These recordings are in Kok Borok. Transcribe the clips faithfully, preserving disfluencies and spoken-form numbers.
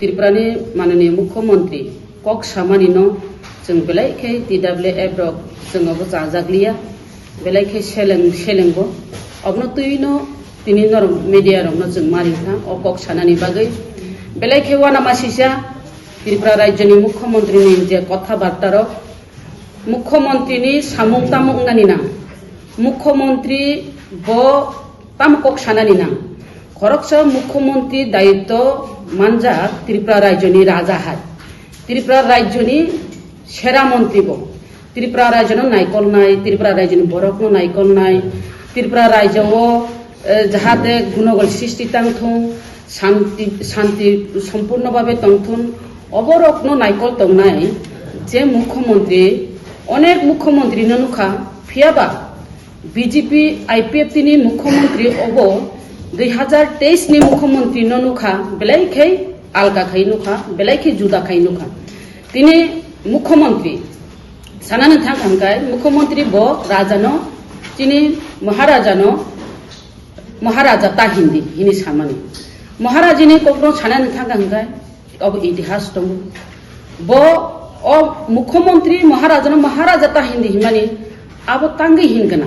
Tripurani mananiya Mukhyamantri kok samani no chwng belai khe T W F rok chwng obo chajakliya, belai khe seleng seleng bo. Obno twi no tini norok media rok no chwng mari kha o kok sanani bagwi. Belai khe uanama sisa Tripura rajyoni Mukhyamantri ni je kotha barta rok, Mukhyamantri ni samung tamo wngnani nang? Mukhyamantri bo tamo kok sanani nang? Khoroksa Mukhyamantri dayitw manjak Tripura rajyoni raja hai. Tripura rajyoni sera mantri bo. Tripura rajyono naikolnai, Tripura rajyoni borokno naikolnai, Tripura rajyo-o, eh, jahate gunogol sristi tangthung, shanti, shanti sompurno babe tongthun, oborokno naikol tongnai je Mukhyamantri, onek Mukhyamantri no nukha, phiyaba B J P I P F T ni Mukhyamantri obo dui hazar teis ni Mukhyamantri no nukha, belai khai alka khai nukha, belai khai juda khai nukha. Tini Mukhyamantri sanani thang kha hwnkhe, Mukhyamantri bo rajano, chini Maharajano, Maharaja ta hindi hini samani. Maharajini kokno sanani thang kha hwnkhe, obo itihas tongo. Bo o Mukhyamantri Maharajano Maharaja ta hindi himani abo tangwi hinkana.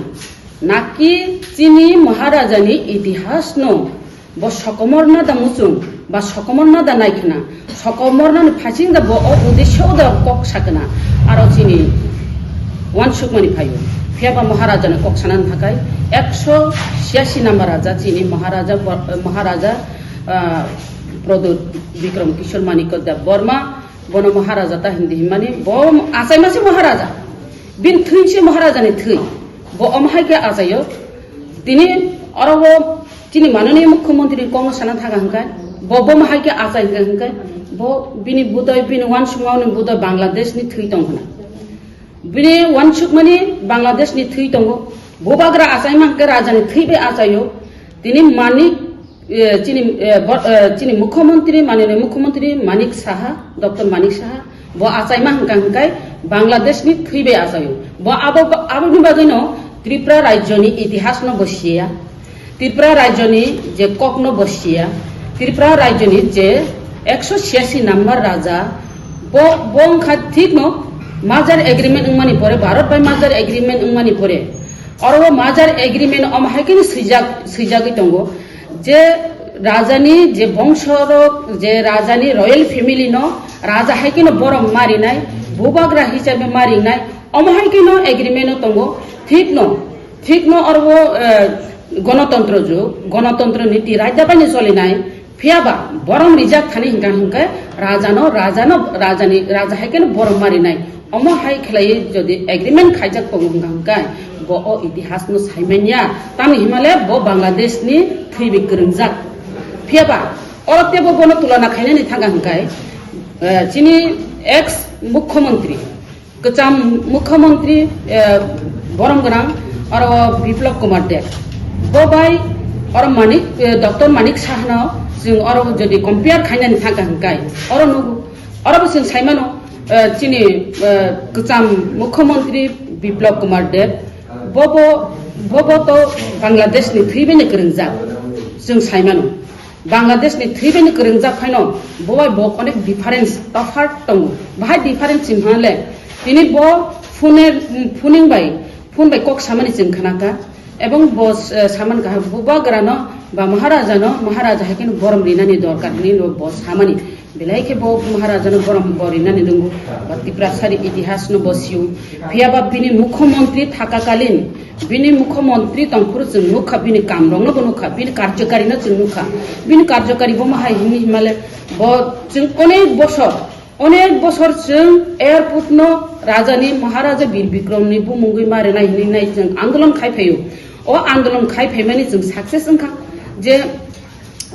Naki chini Maharajani itihasno bo sokomorna da muchung ba sokomorna da naikhna, sokomornani phasing da bo o uddesyo da kok sakna, aro chini uansukmani phaio. Phiyaba Maharajani kok sanani thakai ekso siyasi number raja chini Maharaja Bor-, Maharaja, ah, Pradyot Bikram Kishore Manikya Deb Borma, bono Maharaja ta hindi himani, bo achaima se Maharaja, bini thwi se Maharajani thwi, bo omo hai khe achaio. Tini oro bo chini mananiya Mukhyamantri ni kokno sana thaga hwnkhe, bo, bo omo hai khe achai hwnkhe, hwnkhe bo bini budoi, bini uansukmani budoi Bangladesh ni thwi tong khna. Bini uansukmani Bangladesh ni thwi tongo. Bubagra achaima hwnkhe rajani thwi bai achaio. Tini Manik, eh, chini, eh, bo-, eh, chini Mukhyamantri, mananiya Mukhyamantri Manik Saha, Doctor Manik Saha, bo achaima hwnkha hwnkhe Bangladesh ni thwi bai achaio. Bo abo, aboni bagwino Tripura rajyoni itihasno bo siya. Tripura rajyoni je kokno bo siya, Tripura rajyoni je ekso siyasi number raja, bo, bo wngkha thikno merger agreement wngmani pore, Bharat bai merger agreement wngmani pore, oro bo merger agreement omo hai kheno swijak, swijagwi tongo je rajani je bongsorok, je rajani royal family no raja hai kheno borom marinai, bubagra hisabe marinai, omo hai kheno agreement o tongo, thikno. Thikno oro, eh, gonotontro jug, gonotontro niti raida bai ni cholinai, phiyaba borom rijak thani hwnkha hwnkhe rajano, rajano, rajani, raja hai kheno borom marinai. Omo hai khlaiwi jodi agreement khaijak tongo hwnkha hwnkhe bo o itihasno saimanya, tamni himale bo Bangladesh ni thwibi kwrwngjak. Phiyaba oro teibo bono tulona khainani thangkha hwnkhe, eh, chini ex mukhyamantri, kwcham mukhyamantri, eh, borom gwnang, oro Biplab Kumar Deb. Bo bai oro Manik, eh, Doctor Manik Sahano chwng oro jodi compare khainani thangkha hwnkhe, oro nugo, oro bo chwng saimano, eh, chini, eh, kwcham mukhyamantri Biplab Kumar Deb, bo bo, bo bo to Bangladesh ni thwi bai ni kwrwngjak, chwng saimano. Bangladesh ni thwi bai ni kwrwngjak phaino bo bai bo onek difference, tophat tongo. Bahai difference himha le, tini bo phone, phoning bai, phone bai kok samani chwng khnakha, ebong bo, eh, saman kaham bubagrano ba Maharajano, Maharaja hai kheno borom rinani dorkar hinwi bo samani. Belai khe bo Maharajano borom bo rinani nungo, ba Tiprasani itihasno bo sio. Phiyaba bini mukhyamantri thakakalin, bini mukhyamantri tongphuru chwng nukha, bini kamrokno bo nukha, bini karjokarino chwng nukha. Bini karjokari bo mahai himni himale bo chwng onek bosor, onek bosor chwng airport no rajani Maharaja Bir Bikram ni bumungwi ma rwnai hinwi nai chwng andolon khai phaio. O andolon khai phaimani chwng success wngkha je,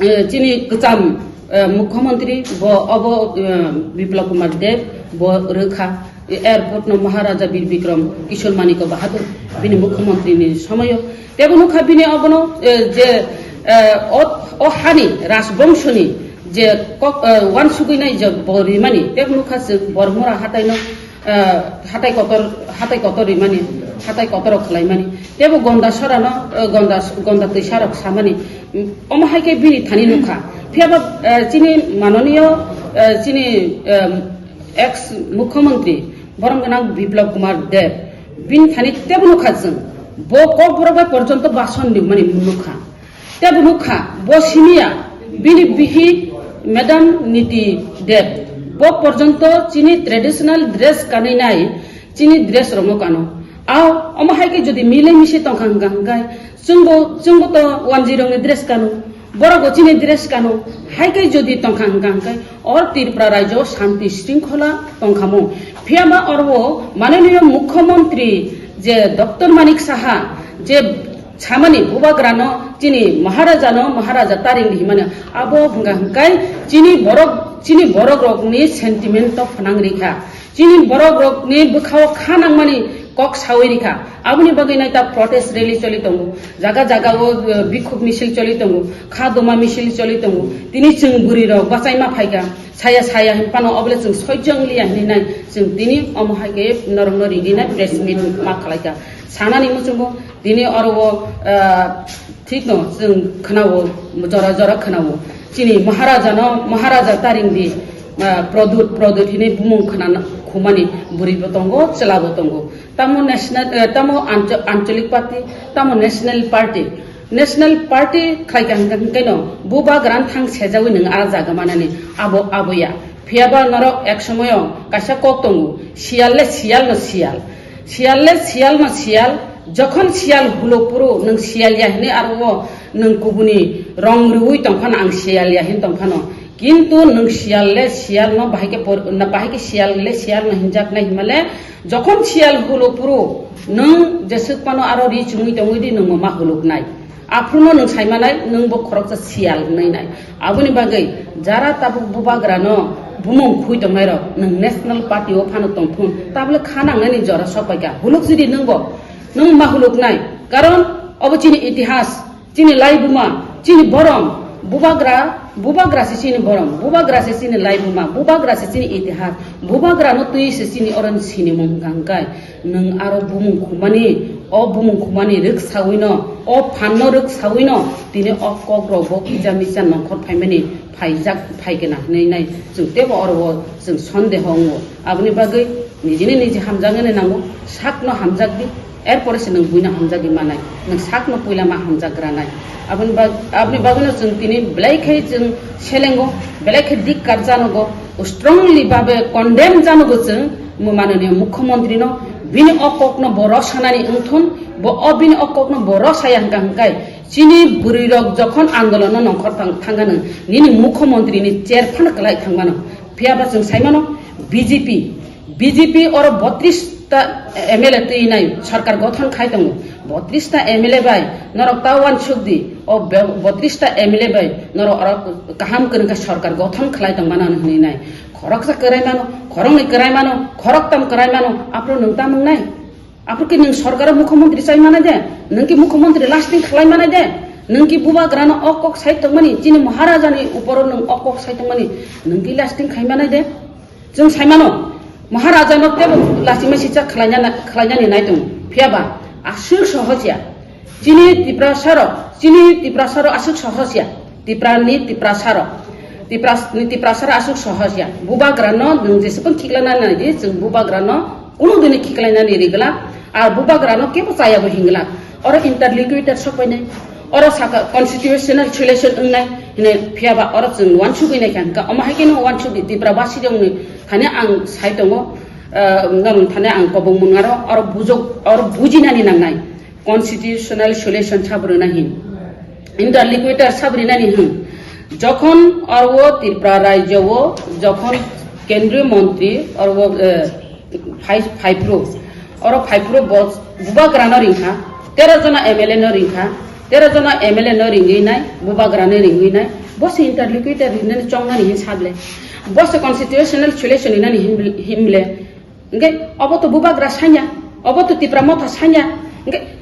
eh, chini kwcham, eh, mukhyamantri bo obo, eh, Biplab Kumar Deb bo rwkha, eh, airport no Maharaja Bir Bikram Kishore Manikya Bahadur bini mukhyamantri ni somoyo. Tebo nukha bini obono, eh, je, eh, o, o hani rajbongshoni je kok, eh, uansugwi nai je bo rimani, tebo nukha se Bormura hatai no, eh, hatai kotor, hatai kotor rimani, hatai kotor khlaimani. Tebo gonda sorano, eh, gonda, gonda twisarok samani, mm, omo hai khe bini thani nukha. Phiyaba, eh, chini mananiyo, eh, chini, em, ex mukhyamantri borom gwnang Biplab Kumar Deb, bini thani tebo nukha chwng, bo kokborok bai porjonto bason rimani nukha. Tebo nukha, bo simiya, bini bihi Madam Niti Deb, bo porjonto chini traditional dress kanwi nai, chini dress rokno kano. Ao, omo hai khe jodi mile mise tongkha hwnkha hwnkhe, chwngbo, chwngbo to wanjwi rokni dress kano, borokbo chini dress kano, hai khe jodi tongkha hwnkha hwnkhe, or Tripura rajyo shanti shringkhola tongkhamu. Phiyaba oro mananiyo mukhyamantri je Doctor Manik Saha je samani bubagrano chini Maharajano Maharaja taring himani abo hwnkha hwnkhe chini borok, chini borok rokni sentiment to phnang rikha. Chini borok rokni bwkhao kha nangmani kok sawi rikha. Aboni bagwi naita protest rally choli tongo. Jaga jaga o, eh, bikhuk misil choli tongo. Kha doma misil choli tongo. Tini chwng bwrwi rok bachai ma phaikha. Saya saya hin pano obole chwng soichong liya hinwi nai. Chwng tini omo hai khe norokno ridi nai press meet ma khlaikha. Sanani muchungo tini oro o, eh, thikno chwng khwnao, jora jora khwnao. Chini Maharajano, Maharaja taring di, ah, Pradyut, Pradyut hinwi bumung khwnana khumani bwrwibo tongo, chwlabo tongo. Tamo national, eh, tamo ancho-, ancholik party, tamo national party. National party khlaikha hwnkhe, hwnkhe no bubagrano thang sejawi nwng a jaga manani abo, aboya. Phiyaba norok ek somoyo kaisa kok tongo, siyal le siyal no siyal. Siyal le siyal no siyal, jokhon siyal hulo phuru nwng siyal ya hinwi aro o nwng kubuni rong rwui tongphano ang siyal ya hin tongphano. Kintu nwng siyal le siyal no bahai khe por-, na bahai khe siyal le siyal no hinjak nai hinmale, jokhon siyal hulo phuru nwng jeswk phano aro ri chumui tongwi di nwng ma huluk nai. Aphuru no nwng sai manai, nwng bo khoroksa siyal wngnai nai. Aboni bagwi jara tabuk bubagra no bumung khui tongnai rok, nwng national party o phano tongphun, tabole kha nangnani jora sok pai kha. Huluk jodi nwng bo, nwng ma huluk nai. Karon obo chini itihas, chini laibuma, chini borom, bubagra, bubagra se chini borom, bubagra se chini laibuma, bubagra se chini itihas, bubagra no twi se chini oron sinimung hwnkha hwnkhe. Nwng aro bumung khumani, o bumung khumani rwk sawino, o phanno rwk sawino, tini o kokrok bo kisa misa nongkhor phaimani phaijak phaikena hinwi nai chwng teibo oro o chwng sondeho wngo. Aboni bagwi nijini niji hamjaknani nango, sakno hamjakdi, erpore se nwng buino hamjakdi manai, nwng sakno puila ma hamjakgranai. Aboni bag-, aboni bagwino chwng tini belai khe chwng selengo, belai khe dikkar janogo, strongly babe condemn janogo chwng, mo-, mananiya mukhyamantri no, bini o kok no bo rw sanani wngthun, bo o bini o kok no bo rw saya hwnkha hwnkhe, chini bwrwi rok jokhon andolon no nongkhor thang-, thangkha nwng, nini mukhyamantri ni chair phano kwlai thangmano. Phiyaba chwng saimano, B J P, B J P oro botris ta M L A twi nai sarkar gothon khai tongo. Botris ta M L A bai norok ta uansuk di, o be-, botris ta M L A bai norok oro kaham kwrwng khe sarkar gothon khlai tongmano hinwi nai. Khoroksa kwrai mano, khoroknwi kwrai mano, khoroktam kwrai mano, aphuru nwng ta mwngnai? Aphuru khe nwng sarkar o mukhyamantri chai manai de? Nwng khe mukhyamantri lasting khlai manai de? Nwng khe bubagrano o kok sai tongmani, chini Maharajani uporo nwng o kok sai tongmani, nwng khe lasting khai manai de? Chwng sai mano, Maharajano teibo lachima sijak khlaina-, khlainani nai tongo. Phiyaba aswk sohos ya. Chini Tiprasa rok, chini Tiprasa rok aswk sohos ya. Tiprani Tiprasa rok. Tipras-, ni Tiprasa rok aswk sohos ya. Bubagrano nwng jeswk khiklana nai di, chwng bubagrano kunu dini khiklainani ri glak. Ar bubagrano kebo chaya bo hin glak. Oro interlocutor sok pai nai. Oro saka constitutional solution wngnai hinwi phiyaba oro chwng uansugwi naikha hwnkha. Omo hai kheno uansugwi Tipra basi rokni thani ang sai tongo, ah, norok thani ang kobong mwnga ro, oro bujok, oro bujinani nangnai. Constitutional solution sabo rwna hin, interlocutor sabo rwnani hin. Jokhon oro Tripura rajyo o jokhon kendriyo montri oro, eh, phai-, phaiphru, oro phaiphru bo bubagrano ringkha, tero jona M L A no ringkha, tero jona M L A no ringwi nai, bubagrano ringwi nai, bo se interlocutor rinani chongnani hin sable, bo se constitutional solution rinani hin, hinble, hingke obo to bubagra sanya, obo to Tipra motha sanya, hingke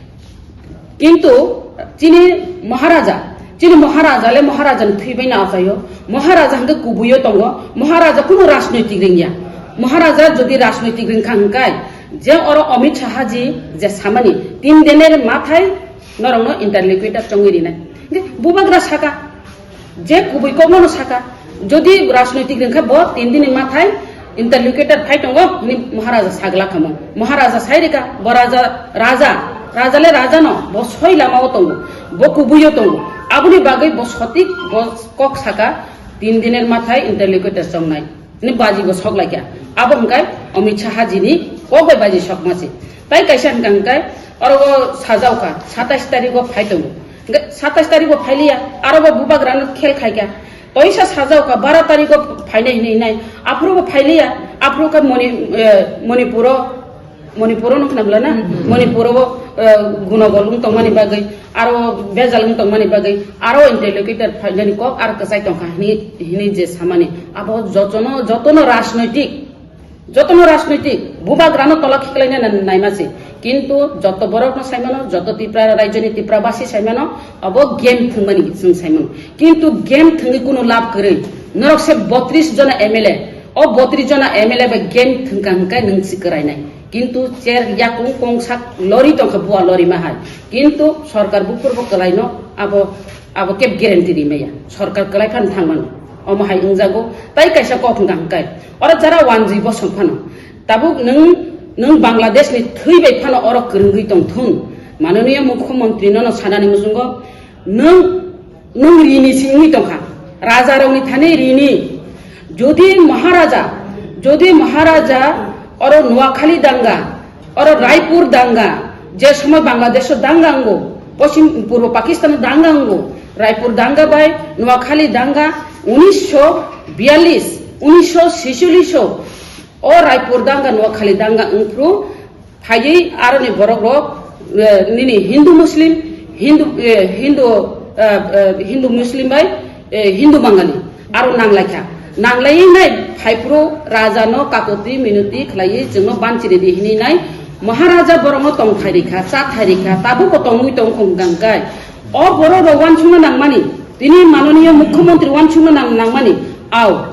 Kintu chini Maharaja, chini Maharaja le Maharaja ni thwi bai no achaio. Maharaja hingke kubuio tongo. Maharaja kunu rajnoitik ringya. Maharaja jodi rajnoitik ringkha hingkai, je oro Amit Shah ji je samani, tin dener mathai norokno interlocutor chongwi rinai. Hingke bubagra saka, je kubui kokno no saka, Jodi rajnoitik rwngkha bo tin dini mathai interlocutor phai tongo, hwnwi Maharaja sagla kamo. Maharaja sai rika, bo raja, raja, raja le raja no, bo soi lama o tongo, bo kubui o tongo. Aboni bagwi bo sotik, bo kok saka, tin diner mathai interlocutor chongnai. Ni baji bo sok laikya. Abo hwnkhe Amit Shah ji ni kok bai baji sok masi. Tai kaisa hwnkha hwnkhe oro o sajao kha, satais tarikh o phai tongo. Hwnkhe satais tarikh o phai liya, aro bo bubagra no khel khai kha. Toisa sajao kha, baro tarikh o phainai hinwi hinai. Aphuru bo phai liya, aphuru khe Moni-, eh, Manipur o, Manipur o nukna bwla na? Hmm. Manipur o, eh, gunogol wng tongmani bagwi, aro bejal wng tongmani bagwi, aro interlocutor phainani kok aro kwchai tongkha hinwi, hinwi je samani. Abo jotono, jotono rajnoitik, jotono rajnoitik bubagrano tola khiklaina na-, naima se. Kintu joto borokno saimano, joto Tripura rajyoni Tripura basi saimano, abo game thwngmani chwng saimano. Kintu game thwngwi kunu lab kwrwi. Norok se botris jona M L A, o botris jona M L A bai game thwngkha hwnkhe nwng si kwrainai. Kintu chair yakung kongsak lori tongkha bua lorima hai. Kintu sorkar buphurbo kwlaino abo, abo keb guarantee rimaya. Sorkar kwlai phano thangmano. Omo hai wngjago. Tai kaisa kok hwnkha hwnkhe. Oro jara wanjwi bosong phano. Tabuk nwng, nwng Bangladesh ni thwi bai phano oro kwrwngwi tongthung. Mananiya Mukhyamantri nono sanani muchungo nwng Nwng rini si wngwi tongkha. Raja rokni thani rini. Jodi Maharaja, jodi Maharaja oro Noakhali danga, oro Raipur danga, je somoy Bangladesh o danga wngo, Poschim, Purbo Pakistan o danga wngo, Raipur danga bai Noakhali danga unisho biyallis, unisho secholish o, o Raipur danga, Noakhali danga wngphru, Phaiwi aroni borok rok, eh, nini Hindu Muslim, Hindu, eh, Hindu, eh, eh, Hindu Muslim bai, eh, Hindu Bangali aro nanglaikha. Nanglaiwi nai phaiphuru raja no kakuti minuti khlaiwi chwngno banchiri di hinwi nai Maharaja borokno tongthai rikha, chathai rikha, tabukbo tongwi tongkha hwnkha hwnkhe o borok rok uansukna nangmani, tini mananiya Mukhyamantri uansukna nang-, nangmani, ao.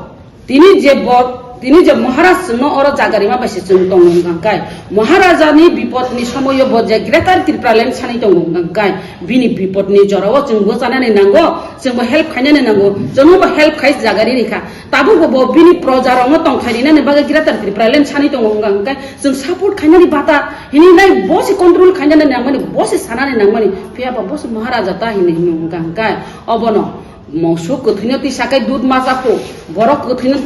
Tini je bo, tini je Maharaj chwngno oro jaga rima bai se chwng tongo hwnkha khe, Maharajani bipodni somoio bo je Greater Tipraland sanwi tongo hwnkha khe, bini bipodni jorao chwng bo chanani nango, chwng bo help khainani nango, chwngno bo help khai jaga rini kha. Tabukbo bo bini projarokno tongthai rinani bagwi Greater Tipraland sanwi tongo hwnkha khe, chwng support khainani bata hinwi nai bo se control khainani nangmani, bo se sanani nangmani, phiya ba bo se Maharaja ta hinwi hino hwnkha khe, obono Mosuk kwthwino tisa khe dud ma cha phu, borok kwthwino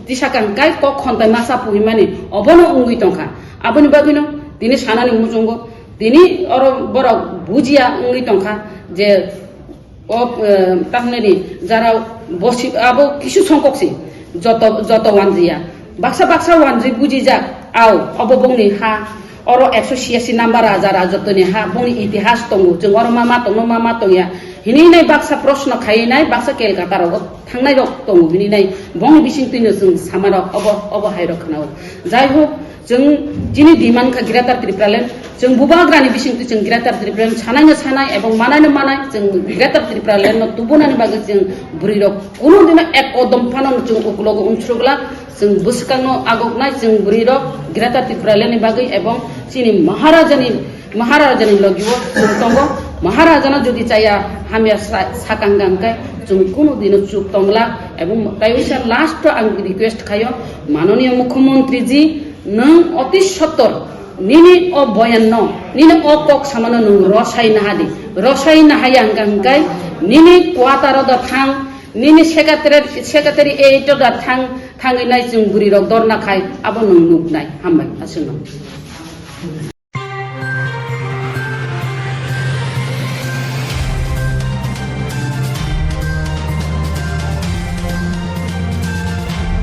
tisa khe hwnkhe kok khonthai ma cha phu hinmani obono wngwi tongkha. Aboni bagwino tini sanani muchungo, tini oro borok bujiya wngwi tongkha je o, eh, tamhinani jara bosi abo kisu songkok si joto, joto wanjiya. Baksa baksa wanjwi bujijak, ao, obo bongni ha, oro ekso siyasi number raja rajotwni ha, bongni itihas tongo, chwng oro ma ma tongo, ma ma tongya. Hinwi nai baksa proshno khaiwi nai, baksa Kolkata rogo thangnai rok tongo, hinwi nai bongni bisingtwino chwng sama rok obo, obo hai rok khwnao. Jai hok, chwng chini demand kha Greater Tipraland, chwng bubagrani bisingtwi chwng Greater Tipraland sanai no sanai ebong manai no manai, chwng Greater Tipraland no tubunani bagwi chwng bwrwi rok kunu dino ek kodom phano chwng ukulogo unsukla, chwng bwskangno agoknai chwng bwrwi rok Greater Tipraland ni bagwi ebong chini Maharajani, Maharajani logio chwng tongo. Maharajano jodi chaya hamya sa-, sakang hwnkhe chwng kunu dino chup tongla ebong taiwisa last o ang request khaio mananiya Mukhyamantri ji nwng oti sottor nini o boyan no, nini o kok samano nwng rosai nahadi, rosai nahaya hwnkha hwnkhe nini quarter o da thang, nini secretary, secretary eight o da thang, thangwi nai chwng bwrwi rok dorna khai abo nwng nuknai. Hambai, aswkno.